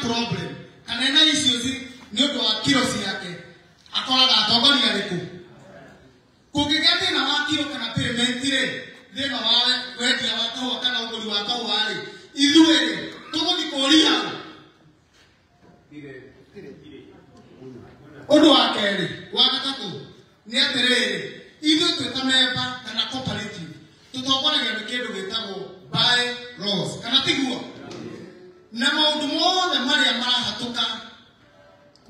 problem kana ena issues nĩ ũndũ wa kiro ciake akoraga atongoria arĩkũ? Kũngĩgĩa thĩna wa kiro kana payment rĩ, thĩna wa wendia wa kahũa kana ũgũri wa kahũa rĩ, ithuĩ rĩ tũgũthiĩ kũria ũ? Ũndũ wa kerĩ, wa gatatũ nĩ atĩrĩrĩ, ithuĩ twĩ ta member kana cooperative tũtongoragio nĩ kĩndũ gĩtagwo by laws, kana tiguo? Na maũndũ mothe marĩa marahatũka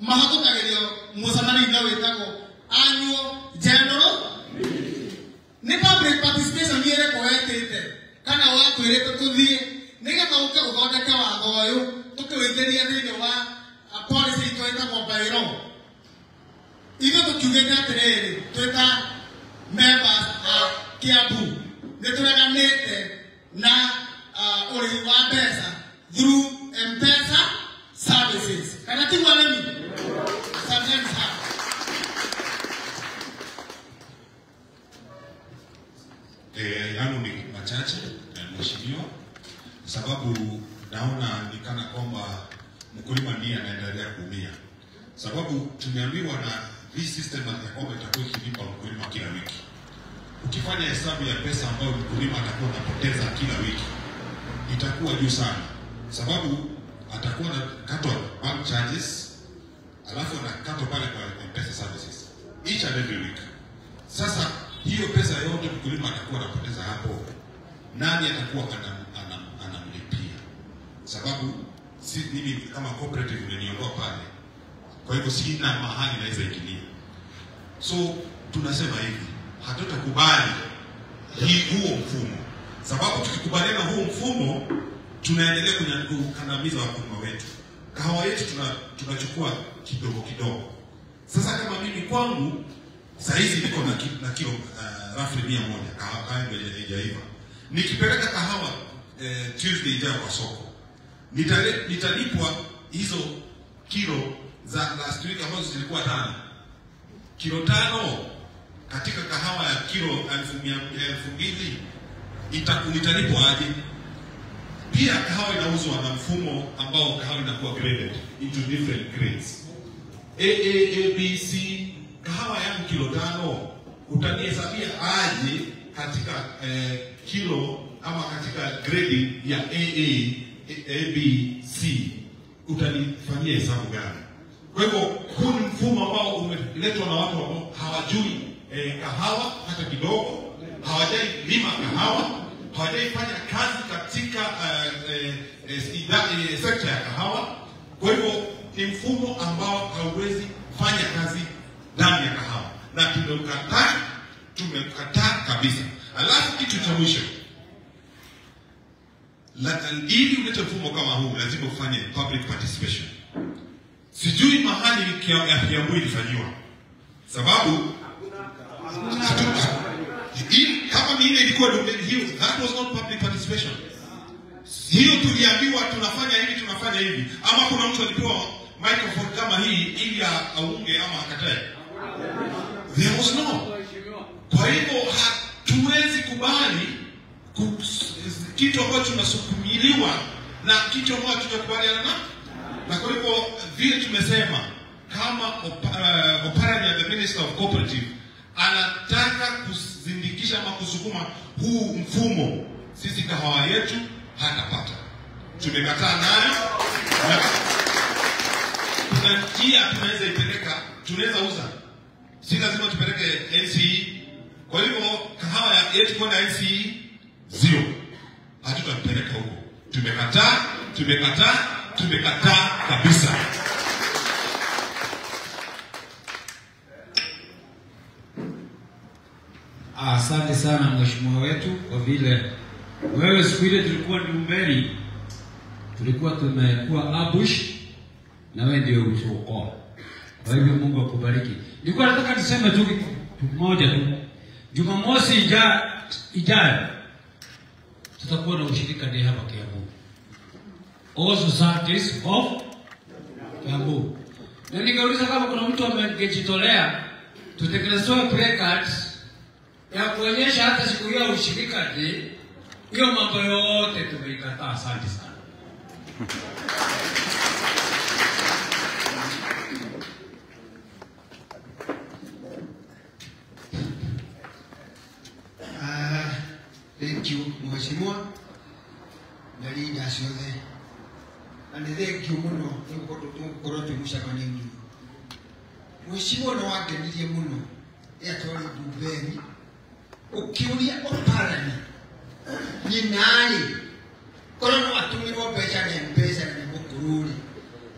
mahatũkagĩrio mũcemanio-inĩ wĩtagwo annual general. Nĩ public participation ĩrĩkũ wetĩte kana wakwĩrĩte tũthiĩ nĩgetha ũke ũthondeke watho ũyũ tũkĩwĩingĩria thĩinĩ wa policy itũ ĩtagwo by law? Ithuĩ tũkiugĩte atĩrĩrĩ, twĩ ta members a Kiambu nĩ tũreganĩte na ũrĩhi wa mbeca through M-Pesa services, kana tiguo arĩmi? Asanteni sana. Yangu ni machache, mheshimiwa, sababu naona ni kana kwamba mkulima ndiye anaendelea kuumia, sababu tumeambiwa na hii system ya kwamba itakuwa ikilipa mkulima kila wiki. Ukifanya hesabu ya pesa ambayo mkulima atakuwa anapoteza kila wiki itakuwa juu sana, sababu atakuwa anakatwa bank charges, alafu anakatwa pale kwa M-Pesa services each and every week. Sasa hiyo pesa yote mkulima atakuwa anapoteza hapo, nani atakuwa anamlipia? Sababu si mimi kama cooperative niliondoa pale, kwa hivyo sina mahali naweza ingilia. So tunasema hivi, hatutakubali huo mfumo, sababu tukikubaliana huo mfumo tunaendelea kukandamiza wakulima wetu. Kahawa yetu tunachukua kidogo kidogo. Sasa kama mimi kwangu saa hizi niko na kilo roughly 100 kahawa haijaiva. Nikipeleka kahawa Tuesday ijayo kwa soko, nitalipwa hizo kilo za last week ambazo zilikuwa 5. Kilo 5 katika kahawa ya kilo 2,000 nitalipwa aje? Pia kahawa inauzwa na mfumo ambao kahawa inakuwa graded into different grades. A, A, A, B, C. Kahawa yangu kilo 5 utanihesabia aje katika kilo ama katika grading ya A, A, A, B, C? Utanifanyia hesabu gani? Kwa hivyo huu ni mfumo ambao umeletwa na watu ambao hawajui kahawa hata kidogo, hawajai lima kahawa, hawajaifanya kazi katika sekta ya kahawa. Kwa hivyo ni mfumo ambao hauwezi fanya kazi ndani ya kahawa, na tumekataa kabisa. Alafu kitu cha mwisho, ili ulete mfumo kama huu lazima ufanye public participation. Sijui mahali ya Kiambu ilifanyiwa, sababu kama ni ile ilikuwa hiyo, that was not public participation. Hiyo tuliambiwa tunafanya hivi, tunafanya hivi. Ama kuna mtu alipewa microphone kama hii ili aunge ama akatae? There was no. Kwa hivyo hatuwezi kubali kitu ambacho tunasukumiliwa na kitu ambacho tutakubaliana na. Na kwa hivyo vile tumesema, kama Oparanya, the Minister of Cooperative, anataka kuzindikisha ama kusukuma huu mfumo, sisi kahawa yetu hatapata. Tumekataa nayo. Na kuna njia tunaweza ipeleka, tunaweza uza, si lazima tupeleke NCE. Kwa hivyo kahawa yetu kwenda NCE zero, hatutapeleka huko. Tumekataa, tumekataa, tumekataa kabisa. Asante sana mheshimiwa wetu, kwa vile wewe siku ile tulikuwa Nyumbeni, tulikuwa tumekuwa ambush na wewe ndio ulituokoa. Kwa hivyo Mungu akubariki. Nilikuwa nataka niseme tu kitu moja tu. Jumamosi ijayo tutakuwa na ushirika day hapa Kiambu. All societies of Kiambu. Na nikauliza kama kuna mtu amejitolea tutengenezewe placards ya kuonyesha hata siku hiyo ushirika day, hiyo mambo yote tumeikataa. Asante sana. Na nĩ thengiũ mũno nĩ gũkorwo twĩ mũcemanio-inĩ. Mheshimiwa nĩ wangenirie mũno rĩrĩa twarĩ Ndumberi ũkĩũria Oparanya nyina-rĩ korwo no atũmĩrwo mbeca na M-Pesa na nĩ mũkũrũ-rĩ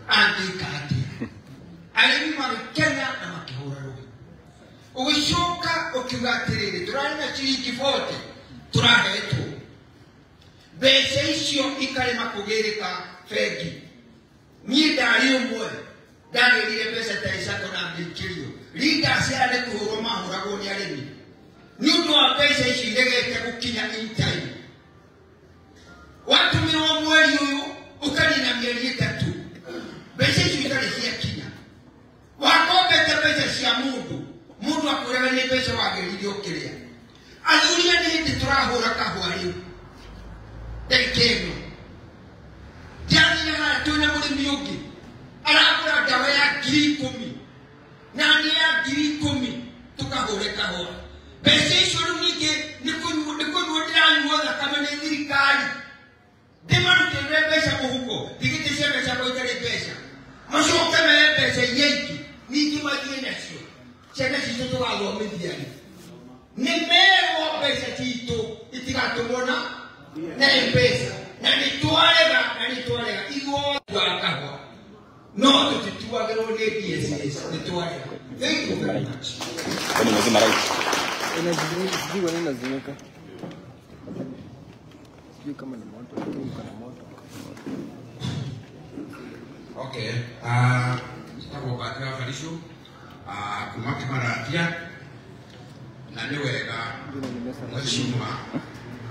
angĩka atĩa? Arĩmi magĩkena na makĩhũra rũhĩ. Ũgĩcoka ũkiuga atĩrĩrĩ, tũrarĩ na ciringi 40 tũrahetwo mbeca icio ikarĩma kũgĩrĩka bengi. Niĩ ndarĩ ũmwe ndagĩrire mbeca ta icako na ngĩikĩrio. Leaders aya nĩ kũhũrwo mahũragwo nĩ arĩmi nĩ ũndũ wa mbeca icio iregete gũkinya in time. Watũmĩrwo mweri ũyũ ũkanina mĩeri 3 mbeca icio itarĩ ciakinya. Wakombete mbeca cia mũndũ, mũndũ akwĩraga nĩ mbeca wagĩrĩire ũkĩrĩa. Athuri nĩ hĩndĩ tũrahũra kahũa rĩu ndagĩka ĩno ndiathire harĩa twĩna mũrĩmi ũngĩ aragũra ndawa ya 10,000 na nĩ ya 10,000 tũkahũre kahũa. Mbeca icio rĩu ningĩ nĩ kũnyua ndĩranyuo thakame nĩ thirikari ndĩmarutĩre mbeca mũhuko ndigĩte ciana ciakwa itarĩ mbeca macoke meye mbeca iria ingĩ ningĩ mathiĩ nacio ciana citũ tũgathomithia rĩ nĩ merwo mbeca citũ itigatũmwo na M-Pesa na nĩ twarega na nĩ twarega ithuothe kahũa no tũtituagĩrwo nĩ DSS nĩ twarega. Thank you very much. Sijui kwa nini nazimika. Sijui kama ni moto, lakini uko na moto. Okay. Njĩtagwo Mbakĩ wa Barisũ, kuma Kĩmaratia, na nĩ wega mheshimiwa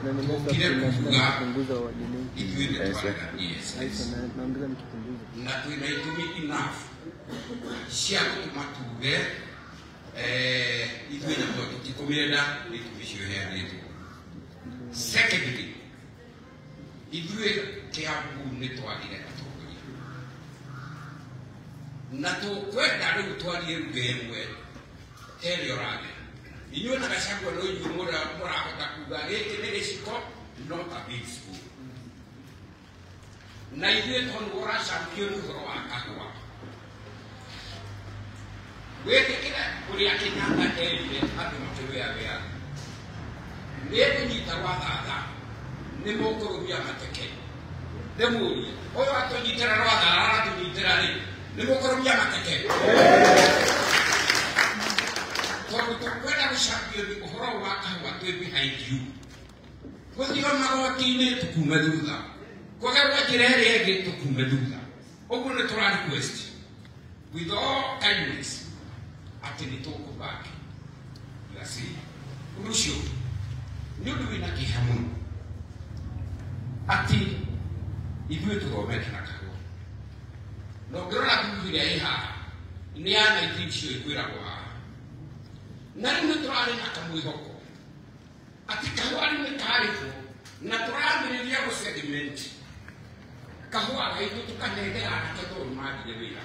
tũkire kuuga ithuĩ nĩ twarega DSS na twĩna itũmi enough cia gũtũma tuge ithuĩ nyamũ ĩyo tũtikũmĩenda nĩ itũmi icio iheanĩtwo. Secondly, ithuĩ Kĩambu nĩ twagire atongoria na tũkwenda rĩu twarie ruga ĩmwe ta ĩrĩa ũraria. Inyuĩ na Gachagua no inyuĩ mũrahota kuga gĩkĩ nĩ gĩciko not a big spoon. Na ithuĩ tondũ ũracampion ũhoro wa kahũa wĩtĩkĩre ũrĩa Kenyatta erire andũ makĩwĩawĩa nĩ kũnyita gwa thatha nĩ mũkũrũmia mateke. Ndĩmũrie ũyũ atũnyitĩra rwa thatha aratũnyitĩra rĩ nĩ mũkũrũmia mateke? Tondũ tũkwenda gũcampion ũhoro wa kahũa twĩ behind you. Gũthio magoti-inĩ tũkume thutha, kũgerwo njĩra ĩrĩa ĩngĩ tũkume thutha. Ũguo nĩ tũra request with all kindness atĩ nĩ tũkũbaki. Ũndũ ũcio nĩ ũndũ wĩna kĩeha mũno atĩ ithuĩ tũthomete na kahũa na ũngĩrora thukuru ĩrĩa ĩ haha nĩ ya 19 icio ĩkwĩragwo haha na rĩu nĩ tũrarĩ na kamwĩhoko atĩ kahũa rĩu nĩ karĩhwo na tũrambĩrĩria gũ segment kahũa gaitũ tũkanengera anake tondũ magire wĩra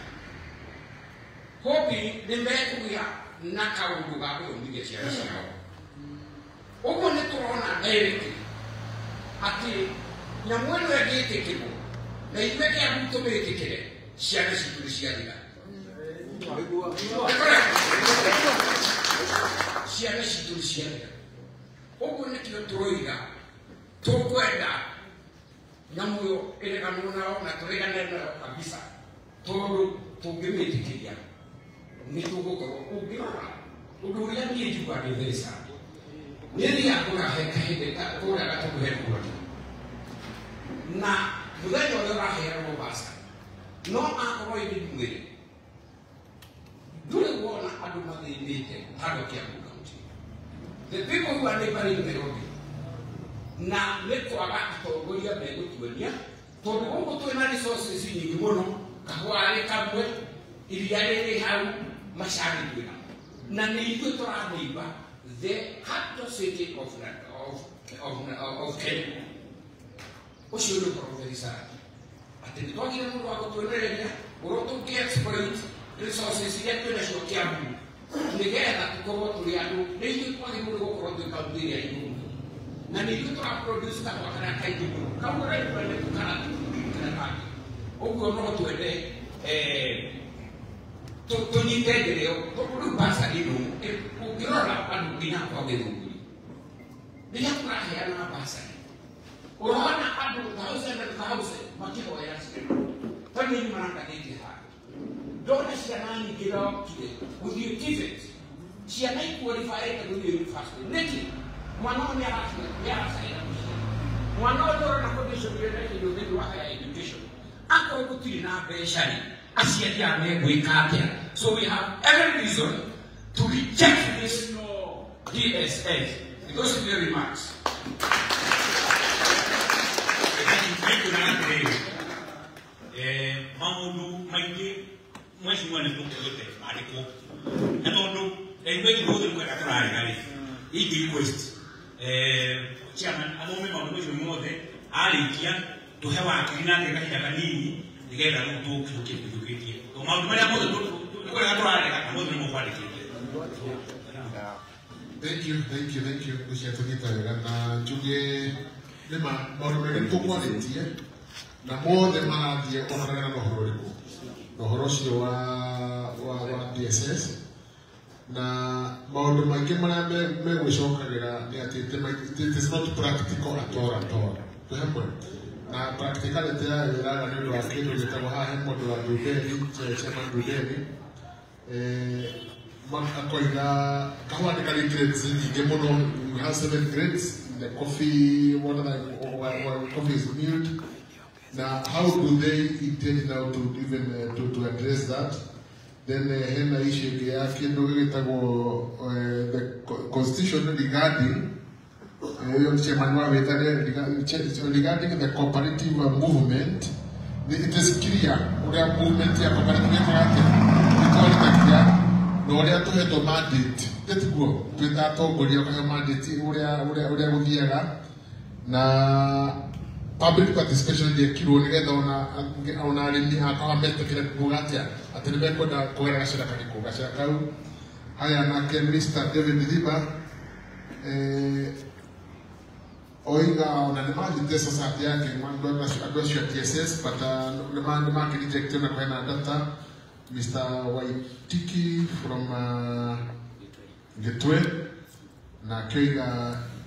hoping nĩ mekũgĩa na kaũndũ ga gũthomithia ciana ciao. Ũguo nĩ tũrona directly atĩ nyamũ ĩno ĩngĩtĩkĩrwo na ithuĩ Kĩambu tũmĩtĩkĩre ciana citũ nĩ ciathira. Ciana citũ nĩ ciathira. Ũguo nĩkĩo tũroiga tũkwenda nyamũ ĩyo ĩreganwo nao na tũregane nayo kabisa tondũ tũngĩmĩtĩkĩria nĩ tũgũkorwo ũngĩrora ũndũ ũrĩa niĩ njugaga nĩ very sad. Nĩ thiaga kũrahe kahĩndĩ kũrĩa Gatũndũ headquarter na mũthenya ũrĩa ũraheanwo basa no akorwo ĩrĩ mwĩrĩ ndũrĩ wona andũ mathĩnĩte handũ Kiambu County. The people who are neighboring Nairobi na nĩ kwaga atongoria megũtuonia tondũ gũkũ twĩna resources nyingĩ mũno kahũa rĩ kamwe iria rĩrĩ hau macani twĩnamo na nĩ ithuĩ tũranĩimba the capital city of Kenya. Ũcio nĩ ũkorwo very sad atĩ nĩ twagire mũndũ wa gũtuonereria ũrĩa tũngĩ exploit resources iria twĩnacio Kiambu nĩgetha tũkorwo tũrĩ andũ nĩ ithuĩ twagĩrĩirwo nĩ gũkorwo twĩ kaũntĩ ĩrĩa igũrũ mũno na nĩ ithuĩ tũra produce kahũa karĩa kaingĩ mũno kau ũraigua nĩ tũkaratu karĩa kangĩ. Ũguo no twende tũnyite njĩra ĩyo tondũ rĩu basari nũ ũngĩrora andũ nginya kwa Gĩthũngũri rĩrĩa tũraheana basari ũrona andũ thousand and thousand makĩhoya ciana tondũ nĩ marandanĩtie handũ ndona ciana nyingĩ irokire gũthiĩ TVET ciana iqualifyĩte gũthiĩ university nĩkĩ mwana ũyũ nĩaracaĩra mũciĩ mwana ũyũ ũrona condition ĩrĩa ĩrekĩrwo thĩinĩ wa higher education akorwo gũtirĩ na mbeca rĩ aciari aya megwĩka atĩa. So we have every reason to reject this DSS. Those are the remarks. Nĩkuona atĩrĩrĩ maũndũ maingĩ mheshimiwa nĩ tũkuĩte marĩkũ na tondũ ithuĩ ithuothe nĩ kwenda tũrarega rĩ ingĩ request chairman athome maũndũ macio mothe arĩkia tũhe wakiri nake kahinda kanini nĩgetha rĩu tũkiũkie tũkiũkĩtie to maũndũ marĩa mothe nĩ kũrega tũrarega na mothe nĩmo kwandĩkĩte. Thank you, thank you, thank you. Ucio tũnyita wega na njuge nĩma maũndũ merĩ tũkwarĩtie na mothe marathiĩ ũharagana na ũhoro ũrĩkũ na ũhoro ũcio wa DSS na maũndũ maingĩ marĩa megwĩcokagĩra nĩ atĩ it is not practical at all at all. Twĩ hamwe na practicality yayo ĩraga nĩ ũndũ wa kĩndũ gĩtagwo haha he mũndũ wa Ndunderi, chairman Ndunderi akoiga kahũa nĩ karĩ grades nyingĩ mũno. We have 7 grades in the coffee water that coffee is milled. Now how do they intend now to even to address that? Then hena issue ĩngĩ ya kĩndũ gĩgĩtagwo the constitution regarding ũyũ chairman wa wĩtare regarding the cooperative movement. It is clear ũrĩa movement ya cooperative ĩkaga atĩa ĩtwarithagĩa na ũrĩa tũhetwo mandate tĩtiguo twĩ ta atongoria ũkaheo mandate ũrĩa gũthiaga na public participation ndĩekirwo nĩgetha ona arĩmi a kahũa metĩkĩre kuga atĩa atĩ nĩ mekwenda kũgera gacĩra karĩkũ gacĩra kau. Haya nake Mr. David Riba oiga ona nĩ mathite society yake andũ acio a TSS but nĩ makĩreject na kũheana data. Mr. Waitiki from Gitwe na akĩoiga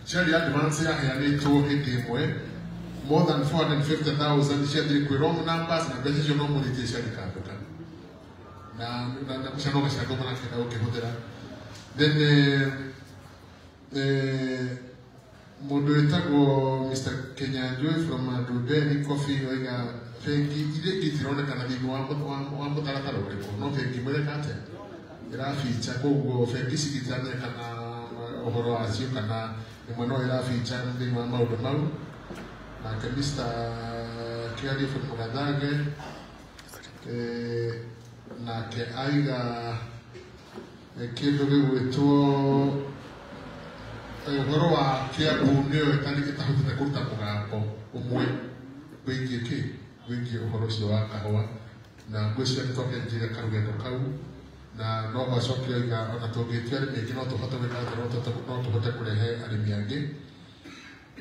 ciarĩ advance yaheanĩtwo hĩndĩ ĩmwe more than 450,000 ciathire kwĩ wrong numbers na mbeca icio no mũrĩtie ciarikandũka na na no gacĩra kau marakĩenda gũkĩhũthĩra. Then mũndũ wĩtagwo Mr. Kenyanjui from Ndunderi Coffee oiga bengi iria ingĩ itironekana thĩinĩ wa mũtaratara ũrĩkũ no bengi ĩmwe ĩreka atĩa ĩrabicha koguo bengi ici itiramenyekana ũhoro wacio kana ĩmwe no ĩrabicha thĩinĩ wa maũndũ mau. Nake Mr. Kiarie from Mũgathange nake aiga kĩndũ gĩgwĩtwo ũhoro wa Kiambu nĩyo ĩtahotete kũruta mũgambo ũmwe wĩgiĩ kĩ wĩgiĩ ũhoro ũcio wa kahũa na ngwĩciria nĩ twakĩanjirie karũgendo kau na no gwacokire oiga ona tũngĩtua arĩmi aingĩ no tũhote gwĩka atĩa no tũhote kũrehe arĩmi angĩ.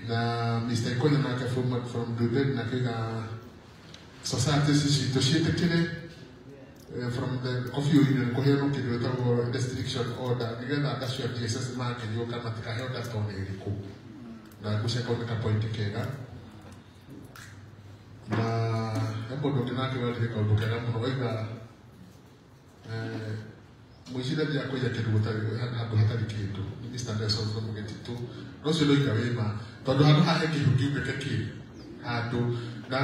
Na Mr. Ikonya nake from Ndunderi nake oiga society ici citũ ciĩtĩkĩre from the coffee union kũheanwo kĩndũ gĩtagwo restriction order nĩgetha andũ acio a DSS mangĩgĩũka matikaheo data ona ĩrĩkũ na ngwĩciria kau nĩ ka point kega. Na he mũndũ ũngĩ nake warire kaũndũ kega mũno oiga mũici ndathiaga kũiya kĩndũ handũ hatarĩ kĩndũ nĩ Mr. Nelson from Gĩtitũ na ũcio ndoiga wĩ ma tondũ handũ haha he kĩndũ kiumĩte kĩ handũ na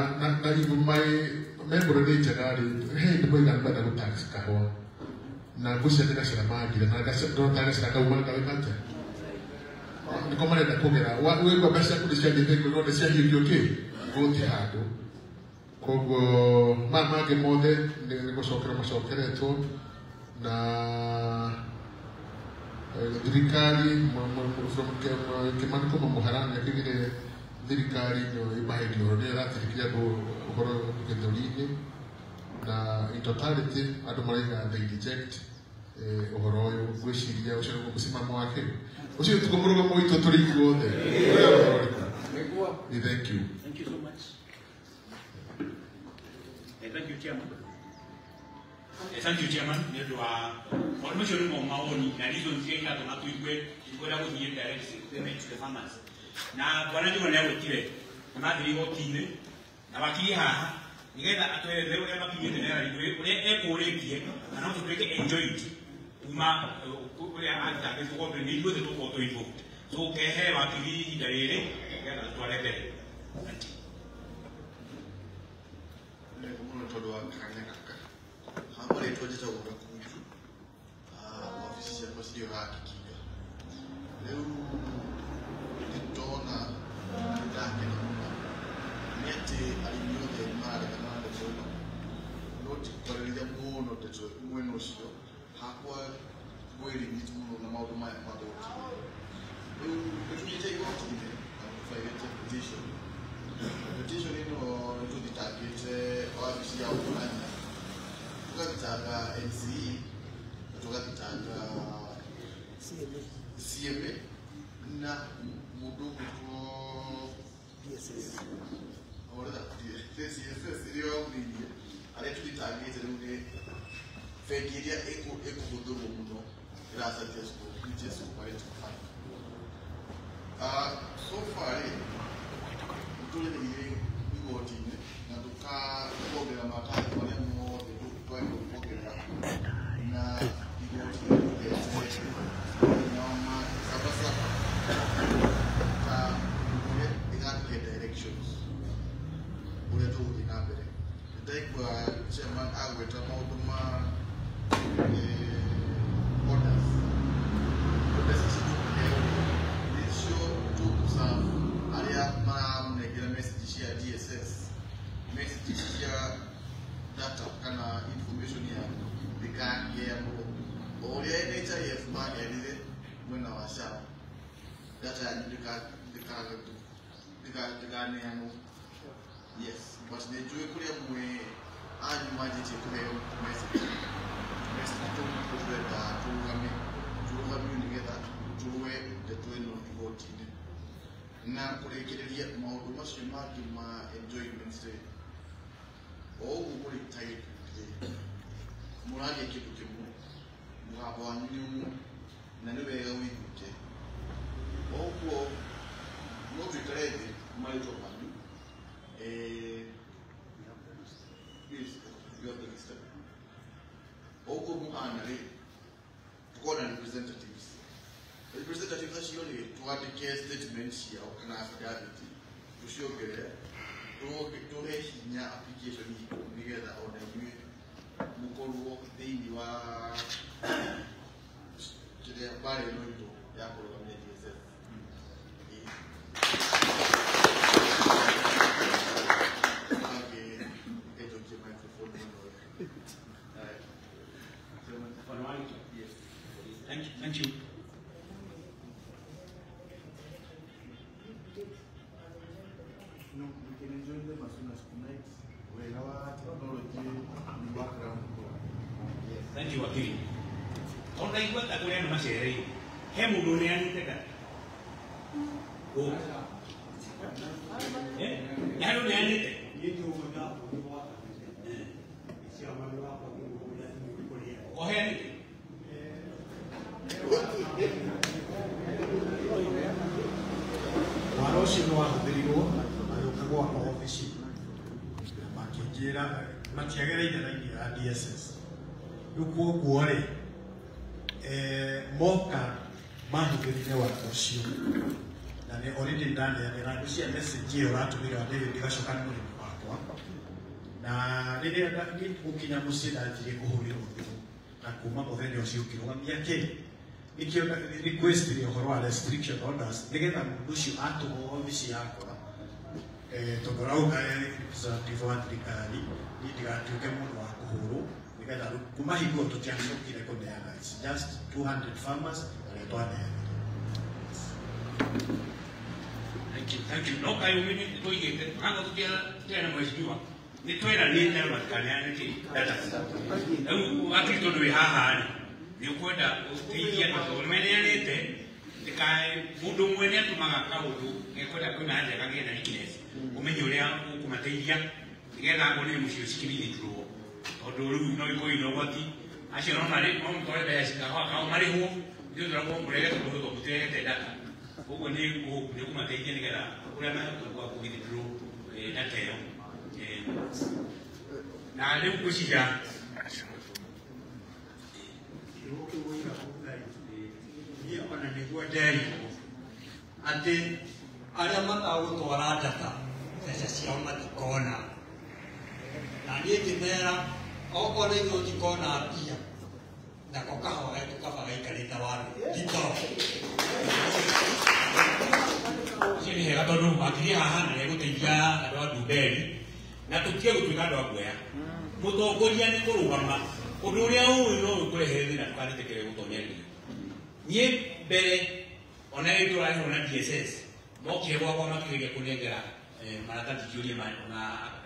even my memory nĩ njega rĩ he hĩndĩ moiga nĩ marenda gũ tax kahũa na ngwĩciria nĩ gacĩra mangire na ndona gacĩra kau marenda gwĩka atĩa nĩko marenda kũgera wĩgua mbeca ciaku nĩ ciathiĩte igũrũ no nĩ ciahiũkio kĩ gũti handũ koguo maya mangĩ mothe nĩ gũcokera macokeretwo na thirikari from Kimani kuma Mũharani akĩgire thirikari nĩyo ĩmaheire ũhoro nĩyo ĩrathirikire andũ ũhoro gĩthũri-inĩ na in totality andũ maraiga they reject ũhoro ũyũ ngwĩciria ũcio nĩguo mũsimamo wake ũcio tiguo mũrũgamo witũ tũrĩ ithuothe. Thank you. Thank you so much. Thank you, Chairman. Thank you, Chairman. Nĩ ũndũ wa maũndũ macio nĩmo mawoni na reasons iria iratũma tũigue tũkwenda gũthiĩ direct payment to the farmers. Na bwana Njuguna nĩagwĩtire na mathiĩ igoti-inĩ na wakiri haha nĩgetha atwerethere ũrĩa makinyĩte na ũrĩa ekũrĩtie na no tũtuĩke enjoyed kuma ũrĩa athitangĩtwo kombe nĩ ithuothe tũkorwo twĩ involved. So kehe wakiri ihinda rĩrĩ nĩgetha tũtware mbere. Asante. Nĩ mũno tondũ wa kanya gaka. Hakwa rĩtwa njĩtagwo Gakunju. Wabici ciakwa cirĩ o haha Kikinga. Rĩu nĩndona nĩndakena mũno nĩ atĩ arĩmi othe nĩmararegana na ndeto ĩno, no ti kwarĩrĩria mũno ndeto mwena ũcio hakwa ngwĩrimit mũno na maũndũ maya ma goti-inĩ. Rĩu nĩtũthiĩte igoti-inĩ na tũbairĩte petition. Petition ĩno nĩtũthitangĩte wabici ya Uthurania, tũgathitanga NCE na tũgathitanga CMA na mũndũ ũgwĩtwo DSS iria wathuririe arĩa tũthitangĩte rĩu nĩ bengi ĩrĩa ĩkũhũthĩrwo mũno ĩracaria which is Cooperative Bank. So far rĩ nĩtũrĩhĩire igoti-inĩ na tũkongerera maratathi marĩa mothe twagĩrĩirwo kuongerera na igoti nĩtũhete mũthenya wa sabasaba ta ũrĩa ĩgatũhe directions ũrĩa tũgũthiĩ na mbere. Nĩndaigua chairman agweta maũndũ ma orders. Orders ici tũkũheo nĩcio tũgũserve arĩa maramũnengera message cia DSS, message cia data kana information ya ndĩkaheanwo. O ũrĩa NHIF maheanire mwena wa SHA, data yanyu ndĩkaneanwo. Yes, but nĩnjũĩ kũrĩa mwe anyu manjĩtie kũheo message. Message tũu nĩtuo tũrenda tũrũgamio nĩgetha tũrũe ndeto ĩno igoti-inĩ. Na kũrĩkĩrĩria maũndũ macio mangĩ ma enjoyment rĩ, o ũguo mũrĩ ta gĩkundi rĩ, mũraria kĩndũ kĩmwe, mũgambo wanyu nĩ ũmwe na nĩ wega ũiguĩke. O ũguo no tũikare thĩ marĩtwa manyu, yes, you have the list. O ũguo mũhana rĩ, tũkorwo na representatives. Representatives acio rĩ, twandĩke statement ciao kana affidavit, tũciongerere, tũhe hinya application itũ nĩgetha ona inyuĩ mũkorwo thĩinĩ wa kĩrĩa mbara ĩno itũ ya kũrũgamia DSS. Angĩ microphone mwena ũyũ. Yes. Thank you. Thank you. No, we can enjoy them as soon as tonight. We have our technology in the background. Yes. Thank you, Wakili. Ona igua ta kũrĩa andũ macereire he mũndũ ũneanĩte data nĩ harĩ ũneanĩte. Ũheanĩte? Wara ũcio nĩ wahũthĩrirwo magĩũka gwakwa obici na makĩnjĩra matiagereire raini ya DSS. Rĩu kwoguo rĩ, moka mahũthĩrire watho ũcio na nĩ already ndaneanĩra ngwĩciria message ĩyo ũratũmĩra David ĩgacoka nĩ mũrĩmi wakwa. Na rĩrĩa niĩ gũkinya mũciĩ ndanjirie kũhũrĩrwo thimũ na kuma mũthenya ũcio ngĩrũgamia kĩ nĩkĩo request rĩ ũhoro wa restriction orders nĩgetha mũndũ ũcio atũmwo obici yakwa tondũ arauga representative wa thirikari niĩ ndigatuĩke mũndũ wa kũhũrwo nĩgetha rĩu kuma hingo ĩyo tũtiacokire kũneana. It's just 200 farmers arĩa twaneanire. Thank you, thank you. No kaĩ ũmĩ nĩ tũigĩte hanga tũtiarĩ na mheshimiwa nĩ tweranĩte andũ matikaneane kĩ data. Rĩu wakiri tondũ wĩ haha rĩ nĩ ũkwenda ũteithie andũ tondũ nĩmeneanĩte ndĩkae mũndũ ũmwe nĩ atũmaga kaũndũ gekwenda kwĩna haja kagĩe na weakness ũmenye ũrĩa ũkũmateithia Nigetha ngone mũciĩ cikĩmithitwo tondũ rĩu no ikorwo ina ũgwati acio no marĩ no mũtware mbeca cikao marĩhwo ithuĩ tũragwo mũrege tondũ tondũ mũtirehete data koguo nĩ kũmateithia nĩgetha ũrĩa mahota kũgithitwo data ĩyo. Na rĩu ngwĩciria niĩ ona nĩguo nderirwo atĩ arĩa matagũtwara data mbeca ciao matikona, na niĩ ngĩmera okorwo ithuĩ tũtikona mbia nako kahũa gaitũ kaba gaikarĩte waru thitoo. Ũcio nĩ hega tondũ wakirie haha na nĩegũteithia andũ a Ndumberi na tũtige gũtuĩka andũ a guoya. Mũtongoria nĩ kũrũgama ũndũ ũrĩa ũĩ no ũkũrehere thĩna ndũkanetĩkĩre gũtonyererio. Niĩ mbere ona rĩu tũrarĩhwo na DSS mokire gwakwa makĩgeria kũnengera maratathi kĩũria ma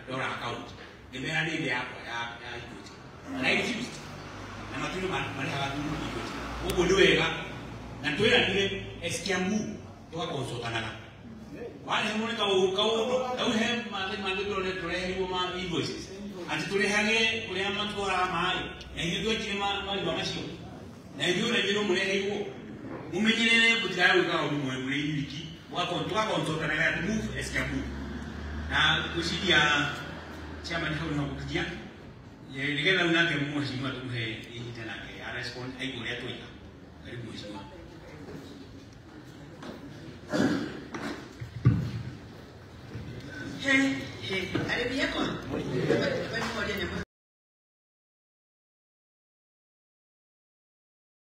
dollar account ngĩmera nĩ yakwa ya Equity and I refused na matũire marĩhaga through Equity. Koguo nĩ wega na twĩranire Kiambu tũgakonsultanaga warĩhwo nĩ kaũndũ rĩu he mathĩ mangĩ tũrone tũreheirwo ma invoices atĩ tũrĩhage ũrĩa matwaraga maĩ na ithuĩ twekire marigwa macio na ithuĩ na ithuĩ mũreheirwo mumenyerere mũtikae gwĩka ũndũ mũrĩ inyuiki tũgakonsultanaga to move as Kiambu. Na ngwĩciria chairman hau nĩho ngũkinyia nĩgetha rĩu nake mheshimiwa tũmũhe ihinda nake a respond aigue ũrĩa twoiga. Karibu mheshimiwa.